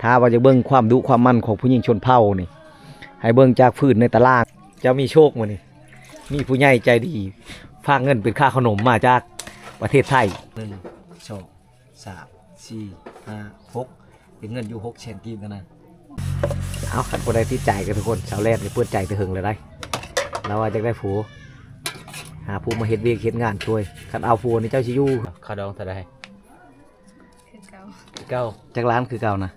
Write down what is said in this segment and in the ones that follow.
ຖ້າວ່າຢາກເບິ່ງຄວາມດຸຄວາມໝັ່ນຂອງຜູ້ຍິງຊົນເຜົ່ານີ້ ໃຫ້ເບິ່ງຈາກຟືນໃນຕາລ່າງ. ເຈົ້າມີໂຊກມື້ນີ້ ມີຜູ້ໃຫຍ່ໃຈດີຝາກເງິນເປັນຄ່າຂະໜົມມາຈາກປະເທດໄທ. ໜຶ່ງ ສອງ ສາມ ສີ່ ຫ້າ ຫົກ ເປັນເງິນຢູ່ຫົກແສນກີບເທົ່ານັ້ນ. ເອົາ ຄັນຜູ້ໃດຕິດໃຈກໍທຸກຄົນ ສາວແລດນີ້ເປີດໃຈແຕ່ເຫິງແລ້ວໄດ໋. ລາວວ່າຢາກໄດ້ຜົວ ຫາຜູ້ມາເຮັດວຽກເຮັດງານຊ່ວຍ. ຄັນເອົາຜົວນີ້ເຈົ້າຊິຢູ່ ຄ່າດອງເທົ່າໃດ? ຄືເກົ່າ ຄືເກົ່າ ຈັກລ້ານຄືເກົ່ານະ?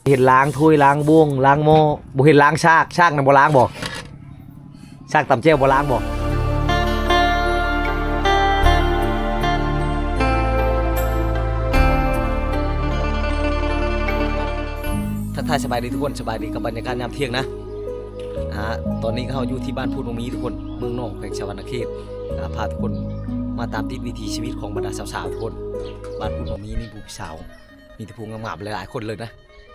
ເຮັດລ້າງຖ້ວຍ ລ້າງບ່ວງ ລ້າງໝໍ້ ບໍ່ເຮັດລ້າງຊາກ. ຊາກນັ້ນບໍ່ລ້າງບໍ່? ຊາກຕຳແຈ່ວບໍ່ລ້າງບໍ່? ທັກທາຍສະບາຍດີທຸກຄົນ ສະບາຍດີກັບບັນຍາກາດຍາມທ່ຽງນະ. ອ່າ ຕອນນີ້ເຮົາຢູ່ທີ່ບ້ານພຸດໝາກມີທຸກຄົນ ເມືອງໜອງ ແຂວງສະຫວັນນະເຂດ. ອ່າ ພາທຸກຄົນມາຕາມຕິດວິຖີຊີວິດຂອງບັນດາສາວໆ ທຸກຄົນ. ບ້ານພຸດໝາກມີນີ້ ຜູ້ສາວ ມີແຕ່ຜູ້ງາມໆ ຫຼາຍໆ ຄົນເລີຍນະ.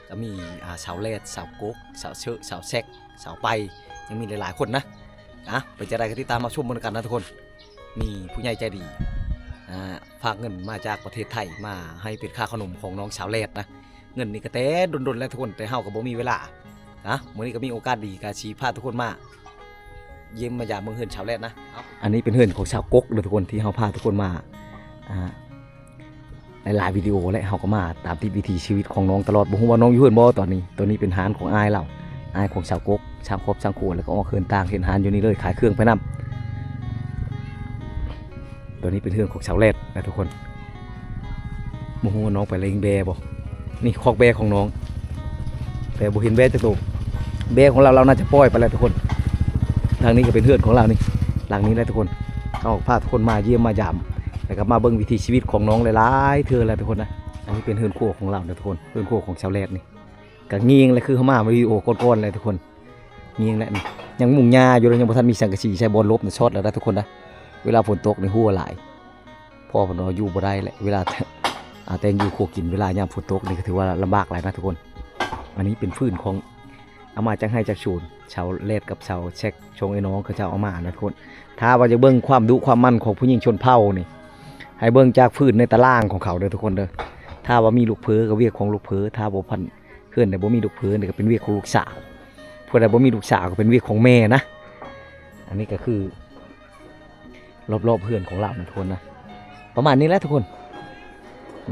ກໍມີ ອ່າ ສາວແລດ ສາວກົກ ສາວເຊາະ ສາວແຊກ ສາວໄປ ຍັງມີຫຼາຍໆ ຄົນນະ. ອ່ະ ເປັນຈັ່ງໃດກໍຕິດຕາມຮັບຊົມເບິ່ງນຳກັນນະທຸກຄົນ. ມີຜູ້ໃຫຍ່ໃຈດີ ອ່າ ຝາກເງິນມາຈາກປະເທດໄທ ມາໃຫ້ເປັນຄ່າຂະໜົມຂອງນ້ອງສາວແລດນະ. ເງິນນີ້ກໍແຕ່ດົນໆ ແລ້ວທຸກຄົນ ແຕ່ເຮົາກໍບໍ່ມີເວລາ. ອ່ະ ມື້ນີ້ກໍມີໂອກາດດີ ກໍຊິພາທຸກຄົນມາຢ້ຽມມາຢາມເບິ່ງເຮືອນສາວແລດນະ. ອັນນີ້ເປັນເຮືອນຂອງສາວກົກເດີທຸກຄົນ ທີ່ເຮົາພາທຸກຄົນມາ ອ່າ ຫຼາຍໆ ວິດີໂອ ແລະ ເຮົາກໍມາຕາມຕິດວິຖີຊີວິດຂອງນ້ອງຕະຫຼອດ. ບໍ່ຮູ້ວ່ານ້ອງຢູ່ເຮືອນບໍ່ຕອນນີ້. ໂຕນີ້ເປັນຮ້ານຂອງອ້າຍລາວ ອ້າຍຂອງສາວກົກ ສ້າງຄອບສ້າງຄົວ ແລ້ວກໍອອກເຮືອນຕ່າງເຮັດຮ້ານຢູ່ນີ້ເລີຍ ຂາຍເຄື່ອງໄປນຳ. ໂຕນີ້ເປັນເຮືອນຂອງສາວແລດນະທຸກຄົນ. ບໍ່ຮູ້ວ່ານ້ອງໄປລ້ຽງແບ້ບໍ່. ນີ້ຄອກແບ້ຂອງນ້ອງ ແຕ່ບໍ່ເຫັນແບ້ຈັກໂຕ. ແບ້ຂອງລາວ ລາວໜ້າຈະປ່ອຍໄປແລ້ວທຸກຄົນ. ທາງນີ້ກໍເປັນເຮືອນຂອງລາວນີ້ ຫຼັງນີ້ແຫຼະທຸກຄົນ. ເຮົາພາທຸກຄົນມາຢ້ຽມມາຢາມ ແລ້ວກໍມາເບິ່ງວິຖີຊີວິດຂອງນ້ອງຫຼາຍໆ ເທື່ອແລ້ວທຸກຄົນນະ. ອັນນີ້ເປັນເຮືອນຄົວຂອງລາວນະທຸກຄົນ ເຮືອນຄົວຂອງສາວແລດນີ້. ກໍງຽງແຫຼະ ຄືເຮົາມາວິດີໂອກ່ອນໆ ແຫຼະທຸກຄົນ. ງຽງແຫຼະນີ້ ຍັງມຸງຫຍ້າຢູ່ເລີຍ ຍັງບໍ່ທັນມີສັງກະສີໃສ່. ບ່ອນຫຼົບນີ້ຊອດແລ້ວນະທຸກຄົນນະ. ເວລາຝົນຕົກນີ້ຮົ່ວຫຼາຍ ພໍ່ເພິ່ນວ່າຢູ່ບໍ່ໄດ້ແຫຼະ ເວລາ ອ່າ ແຕ່ງຢູ່ຄົວກິນ ເວລາຍາມຝົນຕົກນີ້ກໍຖືວ່າລຳບາກຫຼາຍນະທຸກຄົນ. ອັນນີ້ເປັນຟືນຂອງ ເອົາມາຈາກໄຮ່ຈາກສວນ ສາວແລດກັບສາວແຊກ ຊ່ອງໄອ້ນ້ອງເຂົາເຈົ້າເອົາມານະທຸກຄົນ. ຖ້າວ່າຢາກເບິ່ງຄວາມດຸຄວາມໝັ່ນຂອງຜູ້ຍິງຊົນເຜົ່ານີ້ ໃຫ້ເບິ່ງຈາກຟືນໃນຕາລ່າງຂອງເຂົາເດີທຸກຄົນເດີ. ຖ້າວ່າມີລູກເຜີກໍວຽກຂອງລູກເຜີ ຖ້າບໍ່ພັນ ເຮືອນໃດບໍ່ມີລູກເຜີນີ້ກໍເປັນວຽກຂອງລູກສາວ ຜູ້ໃດບໍ່ມີລູກສາວກໍເປັນວຽກຂອງແມ່ນະ. ອັນນີ້ກໍຄື ລອບໆ ເຮືອນຂອງລາວນະທຸກຄົນນະ ປະມານນີ້ແຫຼະທຸກຄົນ.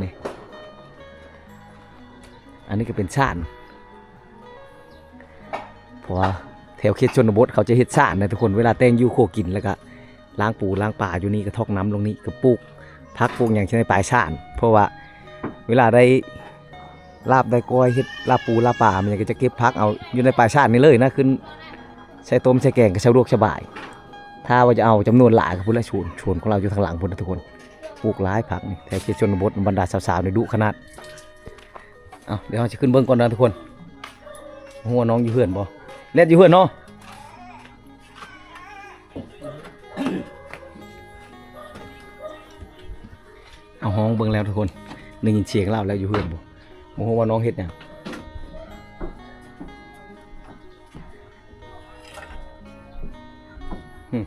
ນີ້ ອັນນີ້ກໍເປັນສານ ເພາະວ່າແຖວເຂດຊົນນະບົດເຂົາຈະເຮັດສານນະທຸກຄົນ. ເວລາແຕ່ງຢູ່ຄົວກິນ ແລ້ວກໍລ້າງປູລ້າງປາຢູ່ນີ້ ກໍຖອກນ້ຳລົງນີ້ ກໍປູກຜັກປູກຫຍັງໃສ່ໃນປາຍສານ. ເພາະວ່າເວລາໄດ້ລາບໄດ້ກ້ອຍ ເຮັດລາບປູລາບປາ ມັນກໍຈະເກັບຜັກເອົາຢູ່ໃນປາຍສານນີ້ເລີຍນະ ຂຶ້ນໃສ່ຕົ້ມໃສ່ແກງກໍສະດວກສະບາຍ. ຖ້າວ່າຈະເອົາຈຳນວນຫຼາຍກໍພຸ້ນລະ ສວນ ສວນຂອງລາວຢູ່ທາງຫຼັງພຸ້ນນະທຸກຄົນ ປູກຫຼາຍຜັກນີ້. ແຖວເຂດຊົນນະບົດບັນດາສາວໆນີ້ດຸຂະໜາດ. ເອົາ ດຽວເຮົາຊິຂຶ້ນເບິ່ງກ່ອນນະທຸກຄົນ. ບໍ່ຮູ້ວ່ານ້ອງຢູ່ເຮືອນບໍ່? ແລດຢູ່ເຮືອນເນາະ. ເອົາ ຮ້ອງເບິ່ງແລ້ວທຸກຄົນ ໄດ້ຍິນສຽງລາວແລ້ວ ຢູ່ເຮືອນບໍ່? ບໍ່ຮູ້ວ່ານ້ອງເຮັດຫຍັງ. ຫຶ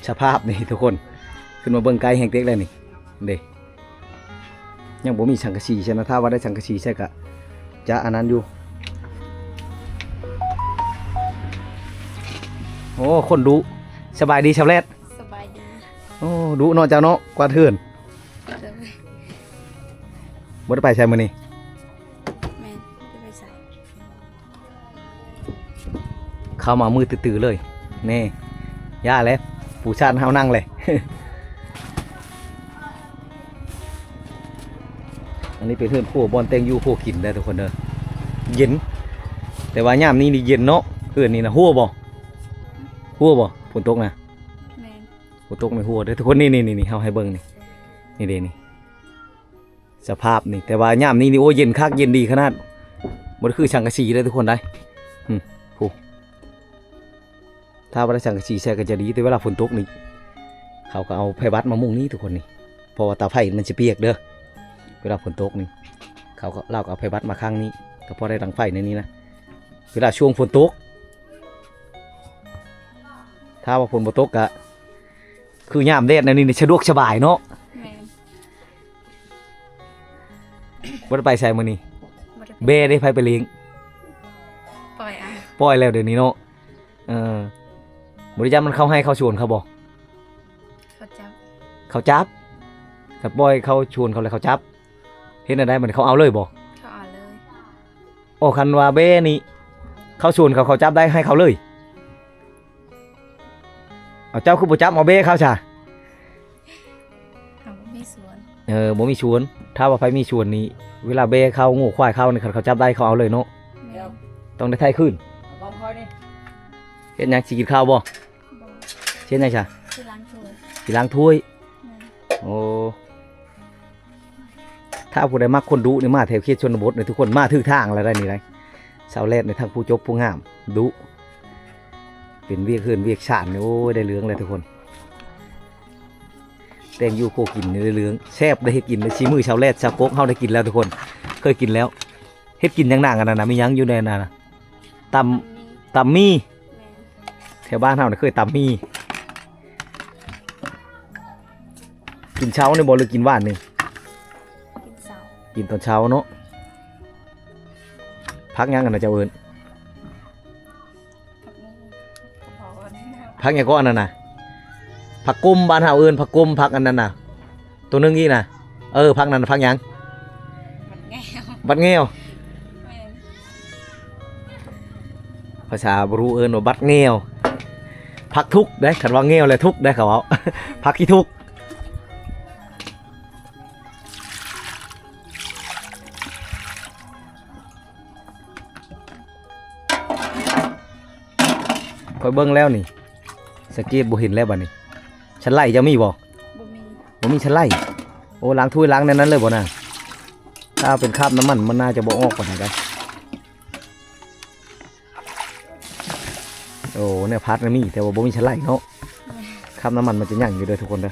ສະພາບນີ້ທຸກຄົນ ຂຶ້ນມາເບິ່ງໃກ້ແຮງເຕັກແລ້ວນີ້ເດ້. ຍັງບໍ່ມີສັງກະສີໃສ່ນະ ຖ້າວ່າໄດ້ສັງກະສີໃສ່ກະຈະອັນນັ້ນຢູ່. ໂອ້ ຄົນດຸ. ສະບາຍດີສາວແລດ. ສະບາຍດີ. ໂອ້ ດຸເນາະເຈົ້າເນາະ ກວາດເຮືອນ. ໂດຍ. ບໍ່ໄດ້ໄປໃສມື້ນີ້? ແມ່ນ ບໍ່ໄດ້ໄປໃສ. ເຂົ້າມາມືດຕື້ໆ ເລີຍ ແນ່ ຢ່າແຫຼະ ປູຊານເຮົານັ່ງແຫຼະ. ອັນນີ້ເປັນເຮືອນຄົວ ບ່ອນແຕ່ງຢູ່ຄົວກິນເດີທຸກຄົນເດີ. ເຢັນ ແຕ່ວ່າຍາມນີ້ນີ້ເຢັນເນາະ. ເຮືອນນີ້ນະ ຮົ່ວບໍ່? ຮົ່ວບໍ່? ຝົນຕົກນະ. ແມ່ນ ຝົນຕົກນີ້ຮົ່ວເດີທຸກຄົນ. ນີ້ໆໆ ເຮົາໃຫ້ເບິ່ງນີ້ ນີ້ເດ້ນີ້. ສະພາບນີ້ ແຕ່ວ່າຍາມນີ້ນີ້ ໂອ້ ເຢັນຄັກເຢັນດີຂະໜາດ ບໍ່ໄດ້ຄືສັງກະສີເດ້ທຸກຄົນໃດ. ຫຶ ຜູ້ ຖ້າວ່າໄດ້ສັງກະສີໃສ່ກໍຈະດີ ແຕ່ເວລາຝົນຕົກນີ້ ເຂົາກໍເອົາໄພບັດມາມຸງນີ້ທຸກຄົນນີ້ ເພາະວ່າເຕົາໄຟມັນຊິປຽກເດີ. ເວລາຝົນຕົກນີ້ ເຂົາກໍ ລາວກໍເອົາໄພບັດມາຄັ້ງນີ້ ກໍພໍໄດ້ດັງໄຟໃນນີ້ນະ ເວລາຊ່ວງຝົນຕົກ. ຖ້າວ່າຝົນບໍ່ຕົກກໍ ຄືຍາມແດດແນວນີ້ນີ້ສະດວກສະບາຍເນາະ. ແມ່ນ. ບໍ່ໄດ້ໄປໃສມື້ນີ້? ແບ້ເດ້ ໃຜໄປລ້ຽງ? ປ່ອຍເອົາ ປ່ອຍແລ້ວດຽວນີ້ເນາະ. ເອີ ບໍ່ໄດ້ຢ້ານມັນເຂົ້າໄຮ່ເຂົ້າສວນເຂົາບໍ່? ເຂົາຈັບ ເຂົາຈັບ. ຄັນປ່ອຍເຂົ້າສວນເຂົາແລ້ວເຂົາຈັບ ເຮັດແນວໃດບັດນີ້? ເຂົາເອົາເລີຍບໍ່? ເຂົາເອົາເລີຍ. ໂອ້ ຄັນວ່າແບ້ນີ້ເຂົ້າສວນເຂົາ ເຂົາຈັບໄດ້ ໃຫ້ເຂົາເລີຍ. ເອົາ ເຈົ້າຄືບໍ່ຈັບເອົາແບ້ເຂົາຊະ? ເຮົາບໍ່ມີສວນ. ເອີ ບໍ່ມີສວນ. ຖ້າວ່າໃຜມີສວນນີ້ ເວລາແບ້ເຂົ້າ ງົວຄວາຍເຂົ້ານີ້ ຄັນເຂົາຈັບໄດ້ເຂົາເອົາເລີຍເນາະ. ແມ່ນ. ຕ້ອງໄດ້ໄຖ່ຄືນ. ເອົາຂອງຂ້ອຍນີ້. ເຮັດຫຍັງ? ຊິກິນເຂົ້າບໍ່? ບໍ່. ຊິເຮັດຫຍັງຊະ? ຊິລ້າງຖ້ວຍ. ຊິລ້າງຖ້ວຍ. ແມ່ນ. ໂອ້ ຖ້າຜູ້ໃດມັກຄົນດຸນີ້ ມາແຖວເຂດຊົນນະບົດນີ້ ທຸກຄົນ ມາຖືກທາງແລ້ວໄດ໋ນີ້ໄດ໋. ສາວແລດນີ້ທັງຜູ້ຈົບຜູ້ງາມ ດຸ ເປັນວຽກເຮືອນວຽກຊານນີ້ ໂອ້ຍ ໄດ້ເລື່ອງແລ້ວທຸກຄົນ. ແຕ່ງຢູ່ຄົວກິນນີ້ໄດ້ເລື່ອງ ແຊບໄດ້ເຮັດກິນ ສີມືສາວແລດ ສາວກົກ ເຮົາໄດ້ກິນແລ້ວທຸກຄົນ ເຄີຍກິນແລ້ວ. ເຮັດກິນຫຍັງນາງ ອັນນັ້ນນະ ມີຫຍັງຢູ່ໃນນັ້ນນະ? ຕຳ ຕຳໝີ່. ແມ່ນ. ແຖວບ້ານເຮົານະເຄີຍຕຳໝີ່. ກິນເຊົ້ານີ້ບໍ່ ຫຼືກິນຫວ່ານນີ້? ກິນເຊົ້າ. ກິນຕອນເຊົ້າເນາະ. ຜັກຫຍັງອັນນັ້ນເຈົ້າເອີ້ນ? ຜັກຫຸ່ງ. ຜັກຫຍັງເກາະອັນນັ້ນນະ? ຜັກກົມ ບ້ານເຮົາເອີ້ນຜັກກົມ. ຜັກອັນນັ້ນນະ ໂຕໜຶ່ງອີກນະ. ເອີ ຜັກນັ້ນ ຜັກຫຍັງ? ບັກແງວ. ບັກແງວ. ແມ່ນ. ພາສາບຣູເອີ້ນວ່າບັກແງວ. ຜັກທຸກເດ້ ຄັນວ່າແງວແລ້ວທຸກເດ້ເຂົາເວົ້າ. ຜັກຂີ້ທຸກ. ຂ້ອຍເບິ່ງແລ້ວນີ້ ສັງເກດບໍ່ເຫັນແລ້ວບັດນີ້. ຊັ້ນໄຫຼເຈົ້າມີບໍ່? ບໍ່ມີ. ບໍ່ມີຊັ້ນໄຫຼ. ໂອ້ ລ້າງຖ້ວຍລ້າງແນວນັ້ນເລີຍບໍ່ນາງ? ຖ້າເປັນຄາບນ້ຳມັນ ມັນໜ້າຈະບໍ່ອອກປານໃດໄດ໋. ໂອ້ ແນວພັດນະມີ ແຕ່ວ່າບໍ່ມີຊັ້ນໄຫຼເນາະ. ຄາບນ້ຳມັນມັນຈະຍັງຢູ່ເດີທຸກຄົນເດີ.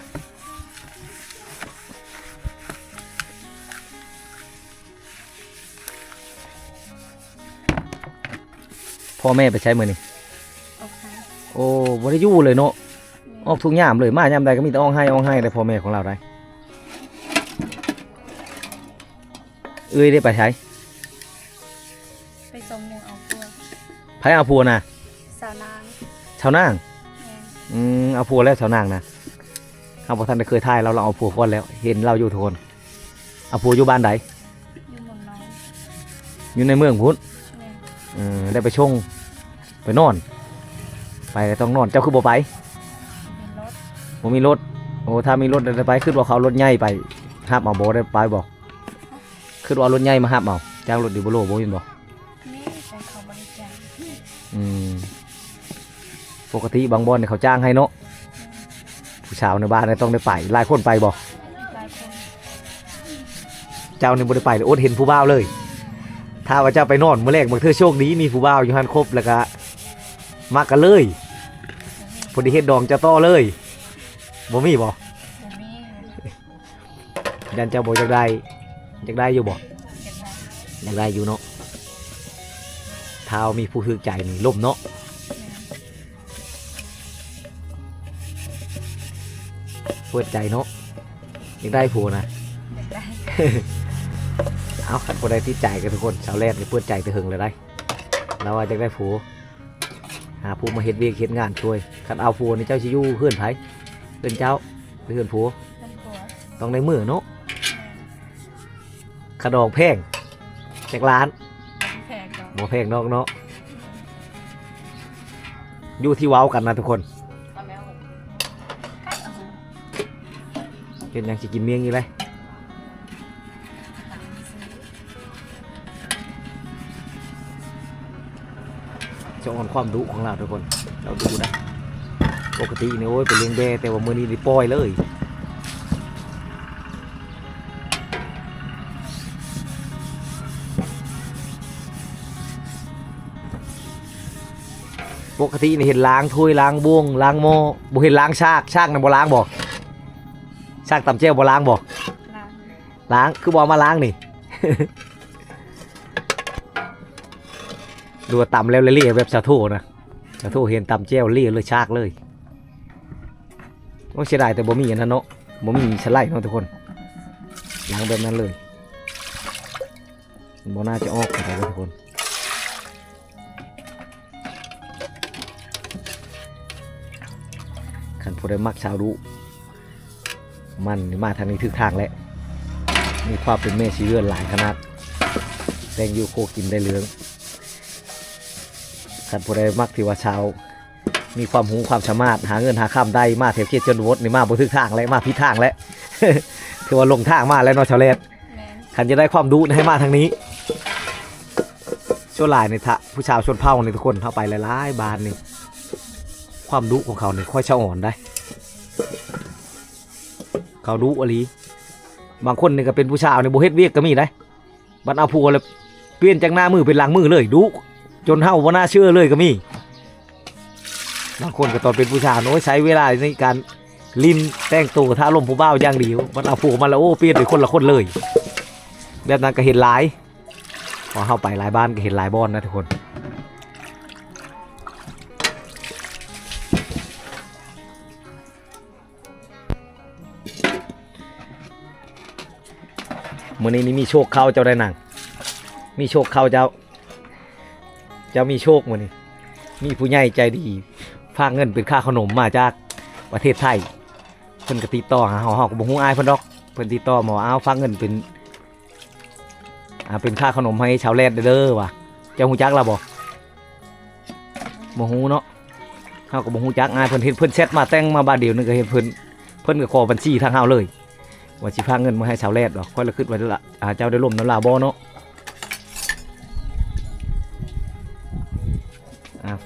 ພໍ່ແມ່ໄປໃສມື້ນີ້? ອອກໄຮ່. ໂອ້ ບໍ່ໄດ້ຢູ່ເລີຍເນາະ. ແມ່ນ. ອອກທຸກຍາມເລີຍ ມາຍາມໃດກໍມີແຕ່ອອກໄຮ່ ອອກໄຮ່ເດ້ພໍ່ແມ່ຂອງລາວໄດ໋. ເອື້ອຍໄດ້ໄປໃສ? ໄປສົ່ງໝູ່ເອົາຜົວ. ໃຜເອົາຜົວນະ? ສາວນາງ. ສາວນາງ? ແມ່ນ. ອືມ ເອົາຜົວແລ້ວສາວນາງນະ. ເຮົາບໍ່ທັນໄດ້ເຄີຍຖ່າຍລາວ ລາວເອົາຜົວກ່ອນແລ້ວ ເຫັນລາວຢູ່ທຸກຄົນ. ເອົາຜົວຢູ່ບ້ານໃດ? ຢູ່ເມືອງນອນ. ຢູ່ໃນເມືອງພຸ້ນ? ແມ່ນ. ເອີ ໄດ້ໄປສົ່ງ ໄປນອນ ໄປກໍຕ້ອງນອນ. ເຈົ້າຄືບໍ່ໄປ? ບໍ່ມີລົດ. ບໍ່ມີລົດ. ໂອ້ ຖ້າມີລົດໄດ້ໄປ. ຄິດວ່າເຂົາເອົາລົດໃຫຍ່ໄປຮັບເອົາບໍ່? ໄດ້ໄປບໍ່? ຄິດວ່າເອົາລົດໃຫຍ່ມາຮັບເອົາ ຈ້າງລົດດີໂບໂລ ບໍ່ແມ່ນບໍ່? ແມ່ນ ແຕ່ເຂົາບໍ່ໄດ້ຈ້າງ. ອືມ ປົກກະຕິບາງບ່ອນນີ້ເຂົາຈ້າງໃຫ້ເນາະ. ຜູ້ສາວໃນບ້ານຕ້ອງໄດ້ໄປ. ຫຼາຍຄົນໄປບໍ່? ຫຼາຍຄົນ. ເຈົ້ານີ້ບໍ່ໄດ້ໄປ ອົດເຫັນຜູ້ບ່າວເລີຍ. ຖ້າວ່າເຈົ້າໄປນອນມື້ແລກ ບາງເທື່ອໂຊກດີມີຜູ້ບ່າວຢູ່ຫັ້ນຄົບ ແລ້ວກະມັກກັນເລີຍ ພໍດີເຮັດດອງເຈົ້າຕໍ່ເລີຍ. ບໍ່ມີບໍ່? ບໍ່ມີ. ຢ້ານເຈົ້າບໍ່ຢາກໄດ້. ຢາກໄດ້ຢູ່ບໍ່? ຢາກໄດ້. ຢາກໄດ້ຢູ່ເນາະ. ຖ້າເຮົາມີຜູ້ຖືກໃຈນີ້ລົ້ມເນາະ. ແມ່ນ. ເປີດໃຈເນາະ. ຢາກໄດ້ຜົວນະ? ຢາກໄດ້. ເອົາ ຄັນຜູ້ໃດຕິດໃຈກັນທຸກຄົນ ສາວແລດນີ້ເປີດໃຈແຕ່ເຫິງແລ້ວໄດ໋. ລາວວ່າຢາກໄດ້ຜົວ ຫາຜູ້ມາເຮັດວຽກເຮັດງານຊ່ວຍ. ຄັນເອົາຜົວນີ້ເຈົ້າຊິຢູ່ເຮືອນໃຜ? ເຮືອນເຈົ້າ ຫຼືເຮືອນຜົວ? ເຮືອນຜົວ. ຕ້ອງໄດ້ເມືອເນາະ. ແມ່ນ. ຄ່າດອງແພງຈັກລ້ານ? ແພງດອກ. ບໍ່ແພງດອກເນາະ. ຢູ່ທີ່ເວົ້າກັນນະທຸກຄົນ. ເຮັດຫຍັງຊິກິນມຽງອີກເລີຍ. ສະອອນຄວາມດຸຂອງລາວທຸກຄົນ ລາວດຸໄດ໋. ປົກກະຕິນີ້ ໂອ້ຍ ໄປລ້ຽງແບ້ ແຕ່ວ່າມື້ນີ້ໄດ້ປ່ອຍເລີຍ. ປົກກະຕິນີ້ເຫັນລ້າງຖ້ວຍ ລ້າງບ່ວງ ລ້າງໝໍ້ ບໍ່ເຫັນລ້າງຊາກ. ຊາກນັ້ນບໍ່ລ້າງບໍ່? ຊາກຕຳແຈ່ວບໍ່ລ້າງບໍ່? ລ້າງ. ລ້າງ ຄືບໍ່ເອົາມາລ້າງນີ້? ຫຼືວ່າຕຳແລ້ວເລະໆ ແບບສາໂທນະ? ສາໂທເຫັນຕຳແຈ່ວເລະເລີຍ ຊາກເລີຍ. ໂອ້ ເສຍດາຍແຕ່ບໍ່ມີອັນນັ້ນເນາະ ບໍ່ມີສະໄລເນາະທຸກຄົນ. ລ້າງແບບນັ້ນເລີຍ. ບໍ່ໜ້າຈະອອກປານໃດເດ້ທຸກຄົນ. ຄັນຜູ້ໃດມັກສາວດຸ ມັນນີ້ມາທາງນີ້ຖືກທາງແຫຼະ ມີຄວາມເປັນແມ່ສີເຮືອນຫຼາຍຂະໜາດ ແຕ່ງຢູ່ຄົວກິນໄດ້ເລື່ອງ. ຄັນຜູ້ໃດມັກທີ່ວ່າສາວມີຄວາມຮູ້ຄວາມສາມາດ ຫາເງິນຫາຄຳໄດ້ ມາແຖວເຂດຊົນນະບົດນີ້ມາບໍ່ຖືກທາງແຫຼະ ມາຜິດທາງແຫຼະ ຖືວ່າຫຼົງທາງມາແລ້ວເນາະ ສາວແລດ. ແມ່ນ. ຄັນຢາກໄດ້ຄວາມດຸໃຫ້ມາທາງນີ້ ສ່ວນຫຼາຍນີ້ ຖ້າຜູ້ສາວຊົນເຜົ່ານີ້ທຸກຄົນ ເຮົາໄປຫຼາຍໆບ້ານນີ້ ຄວາມດຸຂອງເຂົານີ້ຄ່ອຍສະອອນໄດ໋ ເຂົາດຸອີ່ຫຼີ. ບາງຄົນນີ້ກໍເປັນຜູ້ສາວນີ້ບໍ່ເຮັດວຽກກໍມີໄດ໋ ບັດເອົາຜົວແລ້ວປ່ຽນຈາກໜ້າມືເປັນຫຼັງມືເລີຍ ດຸຈົນເຮົາບໍ່ໜ້າເຊື່ອເລີຍກໍມີ. ບາງຄົນກໍຕອນເປັນຜູ້ສາວ ໂອ້ຍ ໃຊ້ເວລາໃນການຫຼິ້ນແຕ່ງໂຕຖ້າລົມຜູ້ບ່າວຢ່າງດຽວ ບັດເອົາຜົວມາແລ້ວ ໂອ້ ປ່ຽນເປັນຄົນລະຄົນເລີຍ ແບບນັ້ນກໍເຫັນຫຼາຍ. ເພາະເຮົາໄປຫຼາຍບ້ານກໍເຫັນຫຼາຍບ່ອນນະທຸກຄົນ. ມື້ນີ້ນີ້ມີໂຊກເຂົ້າເຈົ້າໄດ໋ນາງ ມີໂຊກເຂົ້າເຈົ້າ ເຈົ້າມີໂຊກມື້ນີ້ ມີຜູ້ໃຫຍ່ໃຈດີຝາກເງິນເປັນຄ່າຂະໜົມມາຈາກປະເທດໄທ. ເພິ່ນກໍຕິດຕໍ່ຫາເຮົາ ເຮົາກໍບໍ່ຮູ້ອ້າຍເພິ່ນດອກ ເພິ່ນຕິດຕໍ່ມາວ່າ ອ້າວ ຝາກເງິນເປັນ ອ່າ ເປັນຄ່າຂະໜົມໃຫ້ສາວແລດເດີວ່າ ເຈົ້າຮູ້ຈັກລາວບໍ່? ບໍ່ຮູ້ເນາະ ເຮົາກໍບໍ່ຮູ້ຈັກອ້າຍເພິ່ນ ເຫັນເພິ່ນແຊັດມາແຕ່ງມາບາດດຽວໜຶ່ງກໍເຫັນເພິ່ນ ເພິ່ນກໍຂໍບັນຊີທາງເຮົາເລີຍ ວ່າຊິພາເງິນມາໃຫ້ສາວແລດດອກ. ຂ້ອຍລະຄິດວ່າລະ ອ່າ ເຈົ້າໄດ້ລົມນຳລາວບໍ່ເນາະ? ອ້າວ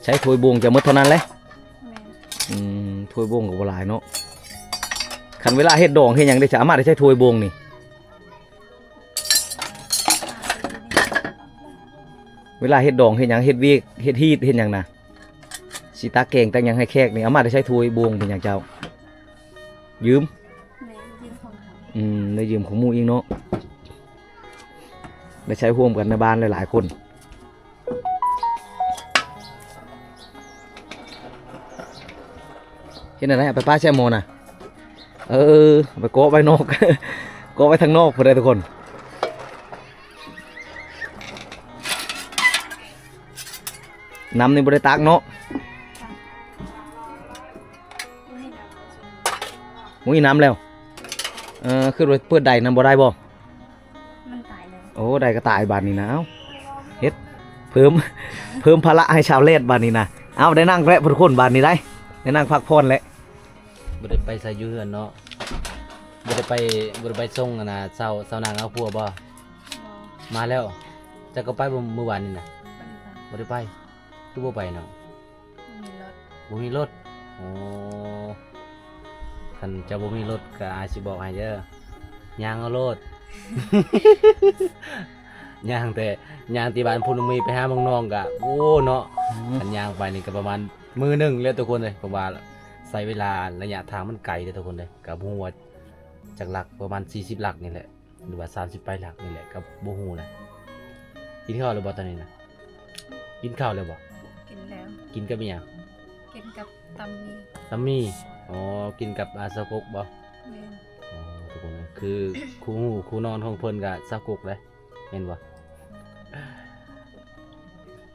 ໃຊ້ຖ້ວຍບ່ວງຈະໝົດເທົ່ານັ້ນແຫຼະ. ແມ່ນ. ອືມ ຖ້ວຍບ່ວງກໍບໍ່ຫຼາຍເນາະ. ຄັນເວລາເຮັດດອງເຮັດຫຍັງເດ ສາມາດໄດ້ໃຊ້ຖ້ວຍບ່ວງນີ້ ເວລາເຮັດດອງເຮັດຫຍັງ ເຮັດວຽກ ເຮັດຮີດ ເຮັດຫຍັງນະ ຊິຕັກແກງຕັກຫຍັງໃຫ້ແຂກນີ້ ອາມາດໄດ້ໃຊ້ຖ້ວຍບ່ວງເປັນຫຍັງເຈົ້າ? ຢືມ. ແມ່ນ ຢືມຂອງເຂົາ. ອືມ ໄດ້ຢືມຂອງໝູ່ອີກເນາະ. ໄດ້ໃຊ້ຮ່ວມກັນໃນບ້ານຫຼາຍໆຄົນ. ເຮັດແນວໃດ? ເອົາໄປປະໃສ່ໝໍ້ນະ. ເອີ ເອົາໄປເກາະໄວ້ນອກ ເກາະໄວ້ທາງນອກພຸ້ນເດີທຸກຄົນ. ນ້ຳນີ້ບໍ່ໄດ້ຕັກເນາະ. ບໍ່ມີນ້ຳແລ້ວ. ເອີ ຄືວ່າເປີດໄດ້ນຳບໍ່ໄດ້ບໍ່? ມັນຕາຍແລ້ວ. ໂອ້ ໄດ້ກໍຕາຍບາດນີ້ນະ. ເອົ້າ ເຮັດເພີ່ມ ເພີ່ມພາລະໃຫ້ຊາວແລດບາດນີ້ນະ. ເອົ້າ ໄດ້ນັ່ງແລ້ວທຸກຄົນບາດນີ້ໄດ້ ໄດ້ນັ່ງພັກຜ່ອນແລ້ວ. ບໍ່ໄດ້ໄປໃສຢູ່ເຮືອນເນາະ. ບໍ່ໄດ້ໄປ ບໍ່ໄດ້ໄປສົ່ງອັນນ່າ ສາວ ສາວນາງເອົາຜົວບໍ່? ບໍ່. ມາແລ້ວ. ເຈົ້າກໍໄປບໍ່ມື້ວານນີ້ນະ? ບໍ່ໄດ້ໄປ. ບໍ່ໄດ້ໄປ. ຄືບໍ່ໄປເນາະ? ບໍ່ມີລົດ. ບໍ່ມີລົດ. ໂອ້ ຄັນເຈົ້າບໍ່ມີລົດກໍອ້າຍຊິບອກໃຫ້ເດີ ຍ່າງເອົາໂລດ. ຍ່າງແຕ່ ຍ່າງທີ່ບ້ານພຸ້ນມີໄປຫາເມືອງນອງກໍ ໂອ້ ເນາະ. ອືມ ຄັນຍ່າງໄປນີ້ກໍປະມານມື້ໜຶ່ງແລ້ວທຸກຄົນເອີຍ ເພາະວ່າໃຊ້ເວລາໄລຍະທາງມັນໄກເດີທຸກຄົນເອີຍ. ກໍບໍ່ຮູ້ວ່າຈັກຫຼັກ ປະມານສີ່ສິບຫຼັກນີ້ແຫຼະ ຫຼືວ່າສາມສິບປາຍຫຼັກນີ້ແຫຼະ ກໍບໍ່ຮູ້ນະ. ກິນເຂົ້າແລ້ວບໍ່ຕອນນີ້ນະ? ກິນເຂົ້າແລ້ວບໍ່? ກິນແລ້ວ. ກິນກັບອີ່ຫຍັງ? ກິນກັບຕຳໝີ່. ຕຳໝີ່. ອໍ ກິນກັບ ອ່າ ເຂົ້າກົກບໍ່? ແມ່ນ. ອໍ ທຸກຄົນ ຄືຄູ່ຮູ້ຄູ່ນອນຂອງເພິ່ນກໍເຂົ້າກົກເດ້ ແມ່ນບໍ່?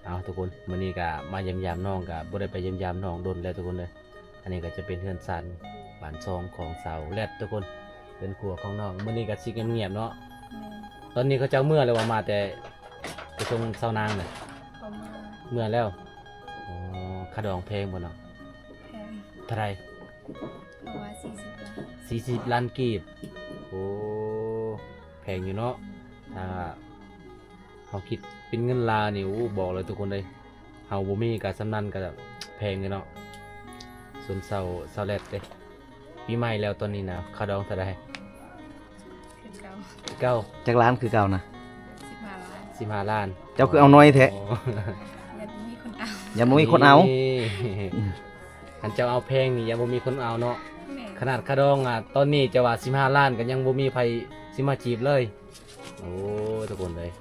ເອົາ ທຸກຄົນ ມື້ນີ້ກໍມາຢ້ຽມຢາມນ້ອງ ກໍບໍ່ໄດ້ໄປຢ້ຽມຢາມນ້ອງດົນແລ້ວທຸກຄົນເດີ. ອັນນີ້ກໍຈະເປັນເຮືອນຊານບ້ານຊ່ອງຂອງສາວແລັດທຸກຄົນ ເຮືອນຄົວຂອງນ້ອງ. ມື້ນີ້ກໍຊິງຽບໆເນາະ. ແມ່ນ. ຕອນນີ້ເຂົາເຈົ້າເມືອແລ້ວບໍ່? ມາແຕ່ໄປສົ່ງສາວນາງນະ. ເຂົາເມືອ. ເມືອແລ້ວ. ອໍ ຄ່າດອງແພງບໍ່ເນາະ? ແພງ. ເທົ່າໃດ? ເຂົາວ່າສີ່ສິບລ້ານ. ສີ່ສິບລ້ານກີບ. ໂອ້ ແພງຢູ່ເນາະ. ຖ້າເຮົາຄິດເປັນເງິນລາວນີ້ ໂອ້ ບອກເລີຍທຸກຄົນເອີຍ ເຮົາບໍ່ມີກະສ່ຳນັ້ນກະແພງເດ້ເນາະ. ສ່ວນສາວ ສາວແລັດເດ້ ປີໃໝ່ແລ້ວຕອນນີ້ນະ ຄ່າດອງເທົ່າໃດ? ຄືເກົ່າ. ຄືເກົ່າ. ຈັກລ້ານຄືເກົ່ານະ? ສິບຫ້າລ້ານ. ສິບຫ້າລ້ານ. ເຈົ້າຄືເອົາໜ້ອຍແທ້? ອໍ ຢ້ານບໍ່ມີຄົນເອົາ. ຢ້ານບໍ່ມີຄົນເອົາ. ນີ້ ຄັນເຈົ້າເອົາແພງນີ້ຢ້ານບໍ່ມີຄົນເອົາເນາະ. ແມ່ນ. ຂະໜາດຄ່າດອງ ອາ ຕອນນີ້ເຈົ້າວ່າສິບຫ້າລ້ານ ກໍຍັງບໍ່ມີໃຜຊິມາຈີບເລີຍ. ໂອ້ ທຸກຄົນເອີຍ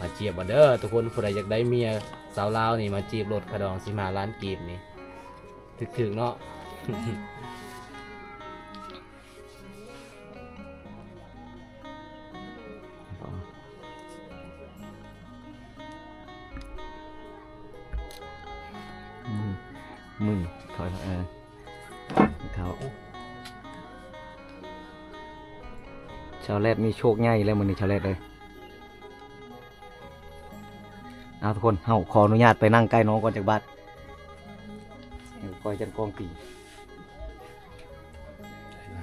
ມາຈີບເອົາເດີທຸກຄົນ. ຜູ້ໃດຢາກໄດ້ເມຍສາວລາວນີ້ ມາຈີບໂລດ. ຄ່າດອງສິບຫ້າລ້ານກີບນີ້ ຖືກໆເນາະ. ແມ່ນ. ມື ຖອຍ ເອີ ເຂົ້າ ຊາວແລດມີໂຊກໃຫຍ່ແລ້ວມື້ນີ້ ຊາວແລດເອີຍ. ເອົາ ທຸກຄົນ ເຮົາຂໍອະນຸຍາດໄປນັ່ງໃກ້ນ້ອງກ່ອນຈັກບາດ ເອີ ຄ່ອຍຈັນກ້ອງຕີ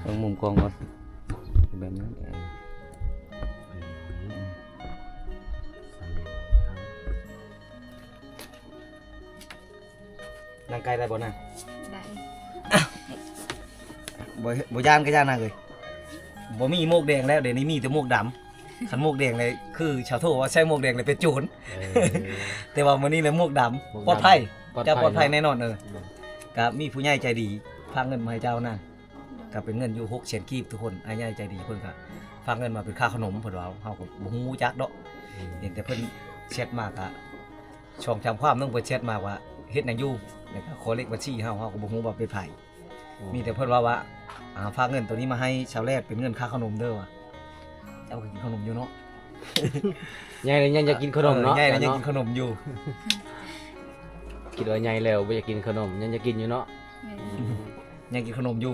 ເບິ່ງມຸມກ້ອງກ່ອນ ແບບນັ້ນ ເອີ ນັ່ງໃກ້ໄດ້ບໍ່ນາງ? ໄດ້ ບໍ່ ບໍ່ຢ້ານກໍຢ່ານາງເອີຍ ບໍ່ມີໝວກແດງແລ້ວ ດຽວນີ້ມີແຕ່ໝວກດຳ ຄັນໝວກແດງນີ້ຄືຊາວໂທວ່າໃສ່ໝວກແດງແລ້ວເປັນໂຈນ ເອີ ແຕ່ວ່າມື້ນີ້ແຫຼະໝວກດຳ ໝວກດຳ ປອດໄພ ປອດໄພ ເຈົ້າປອດໄພ ເນາະ ແນ່ນອນ ເອີ ອືມ ກໍມີຜູ້ໃຫຍ່ໃຈດີຝາກເງິນມາໃຫ້ເຈົ້ານາງ ກໍເປັນເງິນຢູ່ຫົກແສນກີບ ທຸກຄົນ ອ້າຍໃຫຍ່ໃຈດີເພິ່ນກໍຝາກເງິນມາເປັນຄ່າຂະໜົມ ເພິ່ນວ່າ ເຮົາກໍບໍ່ຮູ້ຈັກດອກ ອືມ ເຫັນແຕ່ເພິ່ນແຊັດມາກໍ ສອງສາມຄວາມໜຶ່ງ ເພິ່ນແຊັດມາວ່າເຮັດຫຍັງຢູ່ ແລ້ວກໍຂໍເລກບັນຊີເຮົາ ເຮົາກໍບໍ່ຮູ້ວ່າເປັນໃຜ ອືມ ມີແຕ່ເພິ່ນເວົ້າວ່າ ອ່າ ຝາກເງິນໂຕນີ້ມາໃຫ້ຊາວແລດເປັນເງິນຄ່າຂະໜົມເດີວ່າ ເຈົ້າກໍກິນຂະໜົມຢູ່ເນາະ ໃຫຍ່ແລ້ວຍັງຢາກກິນຂະໜົມເນາະ ເອີ ໃຫຍ່ແລ້ວຍັງກິນຂະໜົມຢູ່ ຄິດວ່າໃຫຍ່ແລ້ວບໍ່ຢາກກິນຂະໜົມ ຍັງຢາກກິນຢູ່ເນາະ ແມ່ນ ອືມ ຍັງກິນຂະໜົມຢູ່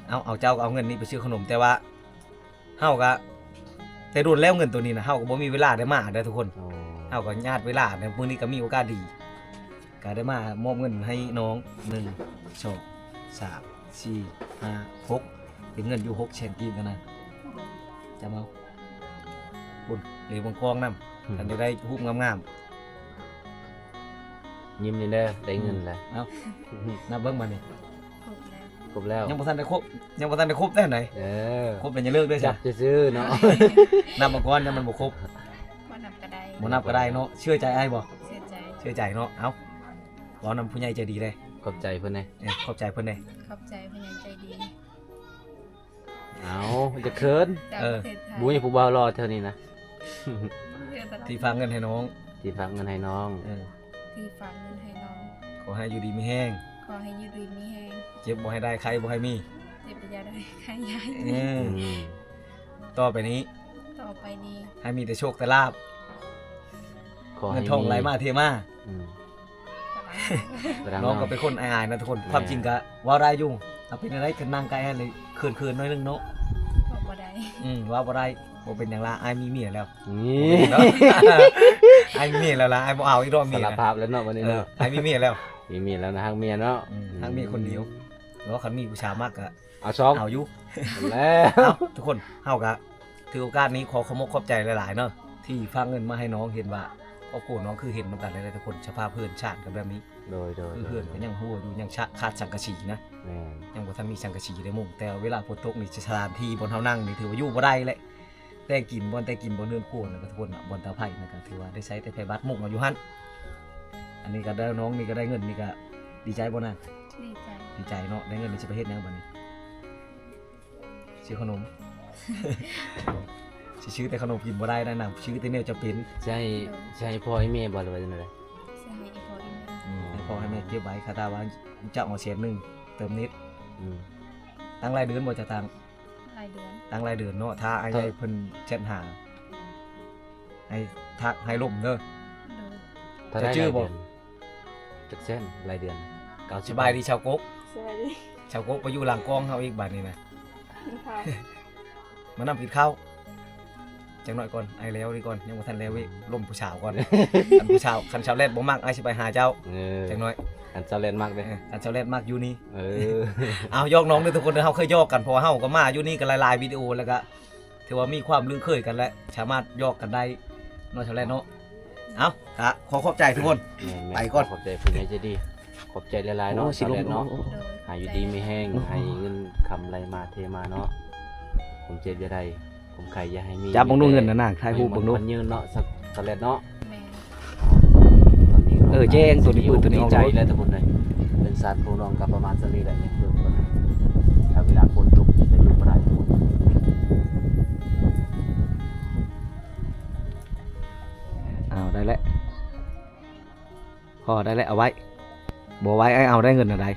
ເອົາ ເອົາ ເຈົ້າກໍເອົາເງິນນີ້ໄປຊື້ຂະໜົມ ແຕ່ວ່າ ເຮົາກະແຕ່ດົນແລ້ວເງິນໂຕນີ້ນະ ເຮົາກໍບໍ່ມີເວລາໄດ້ມາເດີທຸກຄົນ ໂອ້ ເຮົາກໍຍາດເວລາ ແຕ່ມື້ນີ້ກໍມີໂອກາດດີ ກໍໄດ້ມາມອບເງິນໃຫ້ນ້ອງ ໜຶ່ງ ສອງ ສາມ ສີ່ ຫ້າ ຫົກ ເປັນເງິນຢູ່ຫົກແສນກີບນະ ຈຳເອົາ ພຸ້ນ ເລວເບິ່ງກ້ອງນຳ ອືມ ຄັນຢາກໄດ້ຮູບງາມໆ ຍິ້ມນີ້ເດີ ໄດ້ເງິນແລ້ວ ອືມ ເອົາ ນັບເບິ່ງບາດນີ້ ຄົບແລ້ວ ຄົບແລ້ວ ຍັງບໍ່ທັນໄດ້ຄົບ ຍັງບໍ່ທັນໄດ້ຄົບແທ້ໃດ ເອີ ຄົບແລ້ວຢ່າເລີກເດີ ຈັບຊື່ໆເນາະ ນັບມາກ່ອນ ຍັງມັນບໍ່ຄົບ ບໍ່ນັບກໍໄດ້ ບໍ່ນັບກໍໄດ້ເນາະ ເຊື່ອໃຈອ້າຍບໍ່? ເຊື່ອໃຈ ເຊື່ອໃຈເນາະ ເອົ້າ ເວົ້ານຳຜູ້ໃຫຍ່ໃຈດີເດ້ ຂອບໃຈເພິ່ນແດ່ ເອີ ຂອບໃຈເພິ່ນແດ່ ຂອບໃຈຜູ້ໃຫຍ່ໃຈດີ. ເອົ້າ ຢ່າເຂີນ ຈາກ ເອີ ປະເທດໄທ ບໍ່ມີຜູ້ບ່າວຫຼໍ່ແຖວນີ້ນະ ທີ່ຝາກເງິນໃຫ້ນ້ອງ ທີ່ຝາກເງິນໃຫ້ນ້ອງ ເອີ ທີ່ຝາກເງິນໃຫ້ນ້ອງ ຂໍໃຫ້ຢູ່ດີມີແຮງ ຂໍໃຫ້ຢູ່ດີມີແຮງ ເຈັບບໍ່ໃຫ້ໄດ້ ໄຂ້ບໍ່ໃຫ້ມີ ເຈັບຢ່າໄດ້ ໄຂ້ຢ່າ ເອີ ອືມ ຕໍ່ໄປນີ້ ຕໍ່ໄປນີ້ ໃຫ້ມີແຕ່ໂຊກແຕ່ລາບ ຂໍໃຫ້ ເງິນທອງໄຫຼມາເທມາ ອືມ ນ້ອງກໍເປັນຄົນອາຍໆນະທຸກຄົນ ແມ່ນ ຄວາມຈິງກໍເວົ້າໄດ້ຢູ່ ຖ້າເປັນໄດ້ກໍນັ່ງໃກ້ຫັ້ນເຂີນໆໜ້ອຍໜຶ່ງເນາະ ເວົ້າບໍ່ໄດ້ ອືມ ເວົ້າບໍ່ໄດ້ ບໍ່ເປັນຫຍັງລະ ອ້າຍມີເມຍແລ້ວ ນີ້ ອ້າຍມີເມຍແລ້ວລະ ອ້າຍບໍ່ເອົາອີກດອກເມຍ ສາລະພາບແລ້ວເນາະບັດນີ້ເນາະ ເອີ ອ້າຍມີເມຍແລ້ວ ມີເມຍແລ້ວນະ ຮັກເມຍເນາະ ອືມ ຮັກເມຍຄົນດຽວ ອືມ ແລ້ວຄັນມີຜູ້ສາວມັກກໍ ເອົາສອງ ເອົາຢູ່ ແລ້ວ ເອົ້າ ທຸກຄົນ ເຮົາກໍຖືໂອກາດນີ້ຂໍຂອບມົກຂອບໃຈຫຼາຍໆເນາະ ທີ່ຝາກເງິນມາໃຫ້ນ້ອງ ເຫັນວ່າຄອບຄົວນ້ອງ ຄືເຫັນນຳກັນແຫຼະທຸກຄົນ ສະພາບເຮືອນຊານກໍແບບນີ້ ໂດຍໆ ຄືເຮືອນກໍຍັງຮົ່ວຢູ່ ຍັງຂາດສັງກະສີນະ ແມ່ນ ຍັງບໍ່ທັນມີສັງກະສີໄດ້ມຸງ ແຕ່ເວລາຝົນຕົກນີ້ ສະຖານທີ່ບ່ອນເຮົານັ່ງນີ້ ຖືວ່າຢູ່ບໍ່ໄດ້ແຫຼະ ແຕ່ງກິນ ບ່ອນແຕ່ງກິນ ບ່ອນເຮືອນຄົວນະ ທຸກຄົນນະ ບ່ອນເຕົາໄຜ່ນະ ກໍຖືວ່າໄດ້ໃຊ້ແຕ່ໄພບາດມຸງເອົາຢູ່ຫັ້ນ ອັນນີ້ກໍໄດ້ ນ້ອງນີ້ກໍໄດ້ເງິນນີ້ກໍດີໃຈບໍ່ນາງ? ດີໃຈ ດີໃຈເນາະ ໄດ້ເງິນແລ້ວຊິໄປເຮັດຫຍັງບັດນີ້? ຊື້ຂະໜົມ ຊິຊື້ແຕ່ຂະໜົມກິນບໍ່ໄດ້ນະ ນາງຊື້ແຕ່ແນວຈຳເປັນ ຊິໃຫ້ ຊິໃຫ້ພໍ່ໃຫ້ແມ່ບໍ່ ຫຼືວ່າຈັ່ງໃດ? ຊິໃຫ້ອີ່ພໍ່ອີ່ແມ່ ອືມ ໃຫ້ພໍ່ໃຫ້ແມ່ເກັບໄວ້ ຄາດວ່າຈະເອົາແສນໜຶ່ງເຕີມເນັດ ອືມ ຕັ້ງລາຍເດືອນບໍ່ ຈະຕັ້ງ? ລາຍເດືອນ ຕັ້ງລາຍເດືອນເນາະ ຖ້າອ້າຍໃຫຍ່ເພິ່ນແຊັດຫາ ໃຫ້ທັກໃຫ້ລົມເດີ ໂດຍ ເຈົ້າຈື່ບໍ່? ຈັກແສນລາຍເດືອນ? ສະບາຍດີຊາວກົກ ສະບາຍດີ ຊາວກົກໄປຢູ່ຫຼັງກ້ອງເຮົາອີກບາດນີ້ນະ ມານຳກິນເຂົ້າ ຈັກໜ້ອຍກ່ອນ ອ້າຍແລ້ວນີ້ກ່ອນ ຍັງບໍ່ທັນແລ້ວເວີ້ຍ ລົມຜູ້ສາວກ່ອນ ຄັນຜູ້ສາວ ຄັນຊາວແລດບໍ່ມັກ ອ້າຍຊິໄປຫາເຈົ້າ ເອີ ຈັກໜ້ອຍ ຄັນຊາວແລດມັກເດ້ ເອີ ຄັນຊາວແລດມັກຢູ່ນີ້ ເອີ ເອົາ ຢອກນ້ອງເດີທຸກຄົນເດີ ເຮົາເຄີຍຢອກກັນ ເພາະວ່າເຮົາກໍມາຢູ່ນີ້ກໍຫຼາຍໆວິດີໂອ ແລ້ວກໍ ຖືວ່າມີຄວາມຄຸ້ນເຄີຍກັນແຫຼະ ສາມາດຢອກກັນໄດ້ເນາະ ຊາວແລດເນາະ ເອົ້າ ກະຂໍຂອບໃຈທຸກຄົນ ແມ່ນໆ ໄປກ່ອນ ຂອບໃຈຜູ້ໃຫຍ່ໃຈດີ ຂອບໃຈຫຼາຍໆເນາະ ໂອ້ ຊາວແລດເນາະ ຊິລົງ ໃຫ້ຢູ່ດີມີແຮງ ເນາະ ໃຫ້ເງິນຄຳໄຫຼມາເທມາເນາະ ຄວາມເຈັບຢ່າໄດ້ ຄວາມໄຂ້ຢ່າໃຫ້ມີ ຈັບເບິ່ງດູເງິນນະນາງ ຖ່າຍຮູບເບິ່ງດູ ໃຫ້ມັນຍືນເນາະ ຊາວແລດເນາະ ແມ່ນ ຕອນນີ້ ເອີ ແຈ້ງໂຕນີ້ ປືນໂຕນີ້ອອກ ດີໃຈແລ້ວທຸກຄົນເອີຍ ເຮືອນຊານຂອງນ້ອງກໍປະມານສ່ຳນີ້ແຫຼະ ຍັງເພີ່ມກວ່ານັ້ນ ຖ້າເວລາຝົນຕົກນີ້ຈະຢູ່ບໍ່ໄດ້ທຸກຄົນ ເອົາ ໄດ້ແລ້ວ ພໍໄດ້ແລ້ວ ເອົາໄວ້ ບໍ່ໄວ້ ອ້າຍເອົາໄດ້ເງິນອັນໃດ?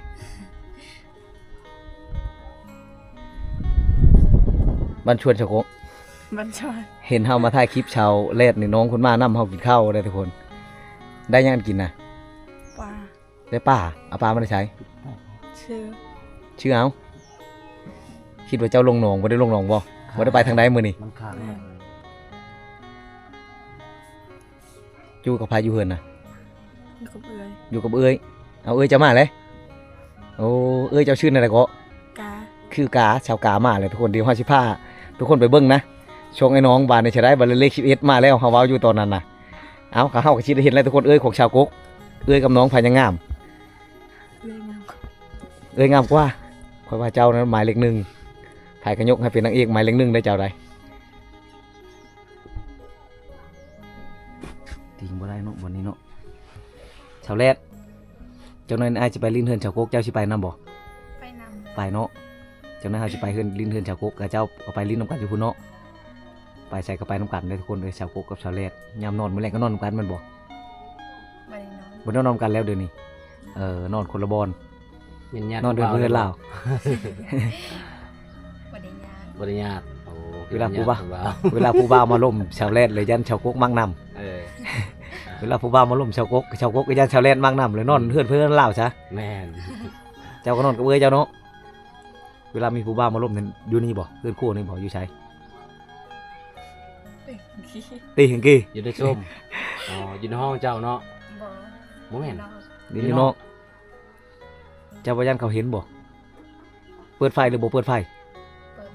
ບ້ານຊວນຊະໂກະ ບ້ານຊວນ ເຫັນເຮົາມາຖ່າຍຄລິບຊາວແລດນີ້ ນ້ອງເພິ່ນມານຳເຮົາກິນເຂົ້າເດ້ທຸກຄົນ ໄດ້ຫຍັງກິນນະ? ປາ ແຕ່ປາ ເອົາປາມາແຕ່ໃສ? ຊື່ ຊື່ເອົາ. ຄິດວ່າເຈົ້າລົງໜອງ ບໍ່ໄດ້ລົງໜອງບໍ່? ບໍ່ໄດ້ໄປທາງໃດມື້ນີ້? ມັນຄ້າງ. ຢູ່ກັບໃຜຢູ່ເຮືອນນະ? ຢູ່ກັບເອື້ອຍ. ຢູ່ກັບເອື້ອຍ. ເອົາ ເອື້ອຍເຈົ້າມາແລ້ວ? ໂອ້ ເອື້ອຍເຈົ້າຊື່ແນວໃດເກາະ? ກາ. ຊື່ກາ ຊາວກາມາແລ້ວທຸກຄົນ. ດຽວເຮົາຊິພາທຸກຄົນໄປເບິ່ງນະ ຊ່ອງອ້າຍນ້ອງ. ບາດນີ້ຈະໄດ້ ບາດເລກສິບເອັດມາແລ້ວ ເຮົາເວົ້າຢູ່ຕອນນັ້ນນະ. ເອົາ ກໍເຮົາກໍຊິໄດ້ເຫັນແລ້ວທຸກຄົນເອີຍ ຂອງຊາວກົກ. ເອື້ອຍກັບນ້ອງໃຜຍັງງາມ? ເອື້ອຍງາມກວ່າ. ເອື້ອຍງາມກວ່າ. ຂ້ອຍວ່າເຈົ້ານັ້ນໝາຍເລກໜຶ່ງ. ໃຜກໍຍົກໃຫ້ເປັນນາງເອກໝາຍເລກໜຶ່ງໄດ້ເຈົ້າໃດ. ຕິງບໍ່ໄດ້ເນາະ ບ່ອນນີ້ເນາະ. ຊາວແລດ ຈັກໜ່ອຍອ້າຍຊິໄປຫຼິ້ນເຮືອນຊາວກົກ ເຈົ້າຊິໄປນຳບໍ່? ໄປນຳ. ໄປເນາະ. ຈັກໜ່ອຍເຮົາຊິໄປເຮືອນ ຫຼິ້ນເຮືອນຊາວກົກ ກະເຈົ້າກໍໄປຫຼິ້ນນຳກັນຢູ່ພຸ້ນເນາະ. ໄປໃສກໍໄປນຳກັນເດີທຸກຄົນເດີ ຊາວກົກກັບຊາວແລດ. ຍາມນອນມື້ແລງກໍນອນນຳກັນແມ່ນບໍ່? ບໍ່ໄດ້ນອນ. ບໍ່ໄດ້ນອນນຳກັນແລ້ວດຽວນີ້. ເອີ ນອນຄົນລະບ່ອນ. ແມ່ນຍາດ ນອນເຮືອນເພື່ອນລາວ. ບໍ່ໄດ້ຍາດ. ບໍ່ໄດ້ຍາດ. ໂອ້ ເວລາຜູ້ບ່າວ ເວລາຜູ້ບ່າວມາລົມຊາວແລດ ແລ້ວຢ້ານຊາວກົກມັກນຳ. ເອີ ເວລາຜູ້ບ່າວມາລົມຊາວກົກ ຊາວກົກກໍຢ້ານຊາວແລດມັກນຳ ແລ້ວນອນເຮືອນເພື່ອນລາວຊະ. ແມ່ນ. ເຈົ້າກໍນອນກັບເອື້ອຍເຈົ້າເນາະ. ເວລາມີຜູ້ບ່າວມາລົມນັ້ນ ຢູ່ນີ້ບໍ່? ເຮືອນຄົວນີ້ບໍ່? ຢູ່ໃສ? ຕິງກີ ຢູ່ໃນຊົມ. ອໍ ຢູ່ໃນຫ້ອງເຈົ້າເນາະ? ບໍ່ ບໍ່ແມ່ນ. ຢູ່ນອກ. ເຈົ້າບໍ່ຢ້ານເຂົາເຫັນບໍ່? ເປີດໄຟຫຼືບໍ່ເປີດໄຟ? ເປີດ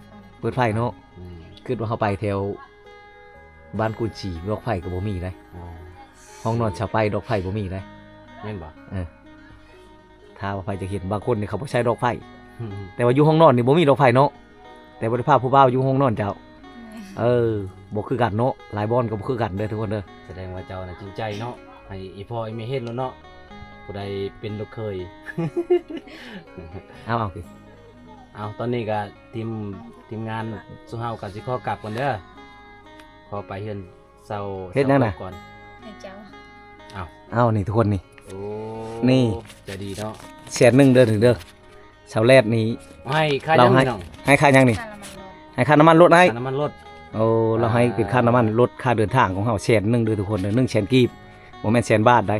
ໄຟ. ເປີດໄຟເນາະ. ອືມ ຄິດວ່າເຮົາໄປແຖວບ້ານກຸນສີ ດອກໄຟກໍບໍ່ມີເດ້. ອໍ ຫ້ອງນອນຊາວໄປດອກໄຟບໍ່ມີເດ້. ແມ່ນບໍ່? ເອີ ຖ້າວ່າໃຜຈະເຫັນ ບາງຄົນນີ້ເຂົາບໍ່ໃຊ້ດອກໄຟ. ອືມ ແຕ່ວ່າຢູ່ຫ້ອງນອນນີ້ບໍ່ມີດອກໄຟເນາະ. ແຕ່ບໍ່ໄດ້ພາຜູ້ບ່າວຢູ່ຫ້ອງນອນເຈົ້າ. ແມ່ນ. ເອີ ບໍ່ຄືກັນເນາະ ຫຼາຍບ່ອນກໍບໍ່ຄືກັນເດີທຸກຄົນເດີ. ສະແດງວ່າເຈົ້ານະຈິງໃຈເນາະ ໃຫ້ອີ່ພໍ່ອີ່ແມ່ເຫັນໂລດເນາະ ຜູ້ໃດເປັນລູກເຂີຍ. ເອົາ ເອົາ ເອົາ ຕອນນີ້ກໍທີມ ທີມງານຊຸມເຮົາກໍຊິຂໍກັບກ່ອນເດີ ຂໍໄປເຮືອນເຊົາ. ເຮັດຫຍັງນະ? ກ່ອນ ໃຫ້ເຈົ້າ. ເອົາ ເອົາ ນີ້ທຸກຄົນນີ້. ໂອ້ ນີ້ ໃຈດີເນາະ. ແສນໜຶ່ງເດີ ເດີ. ຊາວແລດນີ້ໃຫ້ຄ່າຫຍັງນ້ອງ? ໃຫ້ຄ່າຫຍັງນີ້? ຄ່ານ້ຳມັນລົດ. ໃຫ້ຄ່ານ້ຳມັນລົດໃຫ້? ຄ່ານ້ຳມັນລົດ. ໂອ້ ລາວໃຫ້ເປັນຄ່ານ້ຳມັນລົດ ຄ່າເດີນທາງຂອງເຮົາແສນໜຶ່ງເດີທຸກຄົນເດີ ໜຶ່ງແສນກີບ ບໍ່ແມ່ນແສນບາດໃດ.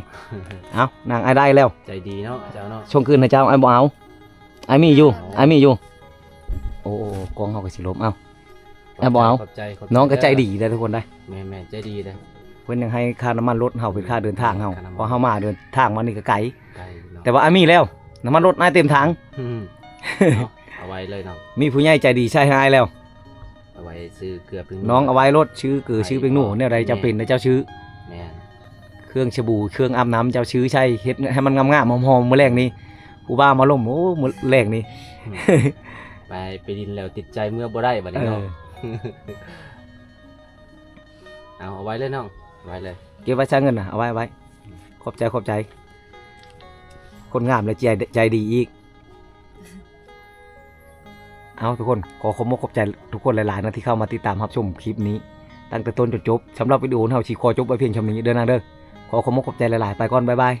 ເອົ້າ ນາງອ້າຍໄດ້ແລ້ວ. ໃຈດີເນາະເຈົ້າເນາະ. ສົ່ງຄືນໃຫ້ເຈົ້າ ອ້າຍບໍ່ເອົາ. ອ້າຍມີຢູ່ ເອົາ ອ້າຍມີຢູ່. ໂອ້ ໂອ້ ໂອ້ ກ້ອງເຮົາກໍຊິລົ້ມ. ເອົ້າ ອ້າຍບໍ່ເອົາ. ຂອບໃຈ ຂອບໃຈ ນ້ອງກໍໃຈດີເດີທຸກຄົນເດ້. ແມ່ນໆ ໃຈດີເດ້. ເພິ່ນຍັງໃຫ້ຄ່ານ້ຳມັນລົດເຮົາ ເປັນຄ່າເດີນທາງເຮົາ ຄ່ານ້ຳມັນ ເພາະເຮົາມາເດີນທາງມານີ້ກໍໄກ. ໄກເນາະ. ແຕ່ວ່າອ້າຍມີແລ້ວ ນ້ຳມັນລົດອ້າຍເຕັມຖັງ. ເນາະ ເອົາໄວ້ເລີຍເນາະ. ມີຜູ້ໃຫຍ່ໃຈດີໃສ່ໃຫ້ອ້າຍແລ້ວ. ເອົາໄວ້ຊື້ເກືອເປັງໜູ່. ນ້ອງເອົາໄວ້ໂລດ ຊື້ເກືອ ຊື້ເປັງໜູ່ ແນວໃດຈຳເປັນນະເຈົ້າຊື້. ແມ່ນ. ເຄື່ອງສະບູ ເຄື່ອງອາບນ້ຳ ເຈົ້າຊື້ໃຊ້ ເຮັດໃຫ້ມັນງາມໆ ຫອມໆ ມື້ແລງນີ້ ຜູ້ບ່າວມາລົມ. ໂອ້ ມື້ແລງນີ້ ອືມ ໄປ ໄປດິນແລ້ວຕິດໃຈເມືອບໍ່ໄດ້ບັດນີ້ເນາະ. ເອີ ເອົາ ເອົາໄວ້ເລີຍນ້ອງ ເອົາໄວ້ເລີຍ. ເກັບໄວ້ຊະເງິນນະ ເອົາໄວ້ ເອົາໄວ້. ຂອບໃຈ ຂອບໃຈ. ຄົນງາມແລະໃຈ ໃຈດີອີກ. ເອົາ ທຸກຄົນ ຂໍຂອບມົກຂອບໃຈທຸກຄົນຫຼາຍໆນະ ທີ່ເຂົ້າມາຕິດຕາມຮັບຊົມຄລິບນີ້ຕັ້ງແຕ່ຕົ້ນຈົນຈົບ. ສຳລັບວິດີໂອເຮົາຊິຂໍຈົບໄວ້ພຽງຊ່ຳນີ້ເດີນາງເດີ. ຂໍຂອບມົກຂອບໃຈຫຼາຍໆ. ໄປກ່ອນ ບາຍບາຍ.